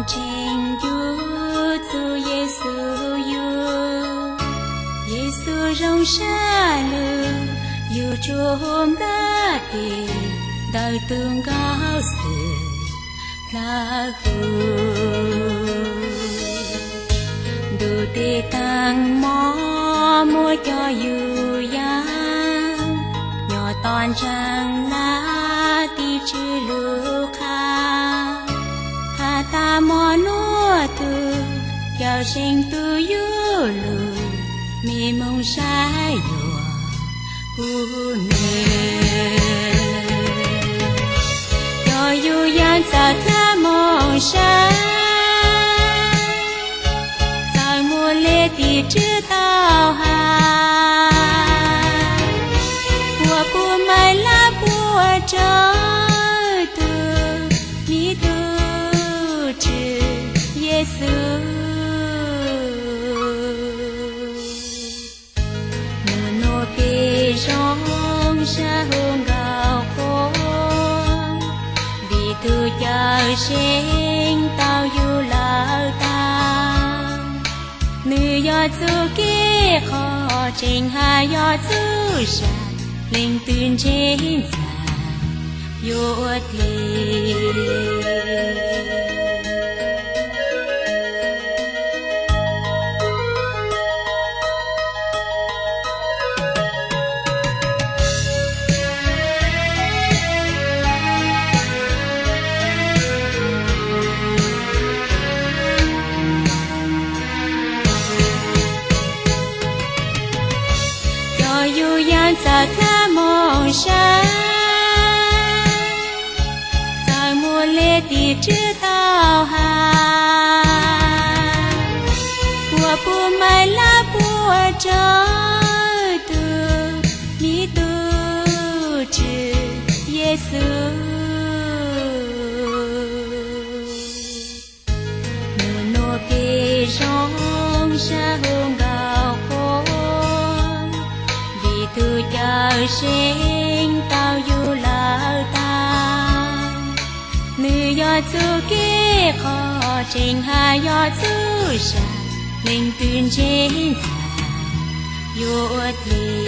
Tseem yug txug Yexus yug, Yexus zoo sab lug, yug tsuag hu npaj tes ntawm tug nkauj xwm dlawb huv. Ntuj tes taag mob muab cov yug yaam, nyob tom ntsaag lab tiv tswv lug qha. Has tas mog nuav tug, Cawm Seej tug yuav lug, mej moog saib yuav huv nwg. Cov yug yaam txawm dlaab moog saib, txawm muaj le tiv tswv tau has, puas pum maim lab puab raug tug, miv tug Tswv Yexus. Nwg nuav peg zoo sab huv nkaus quas, vim tug Cawm Seej tau yug lawm taag. Nwg yog txuj kev qhov tseeb hab yog txuj sa, leej twg ntseeg ntxav yuav dlig. Cov yug yaam txawm dlaab moog saib, txawm muaj le tiv tswv tau has, puas pum maim lab puab raug tug, miv tug Tswv Yexus. Nwg nuav peg zoo sab huv nkaus quas, vim tug Cawm Seej tau yug lawm taag. Nwg yog txuj kev qhov tseeb hab yog txuj sa, leej twg ntseeg ntxav yuav dlig.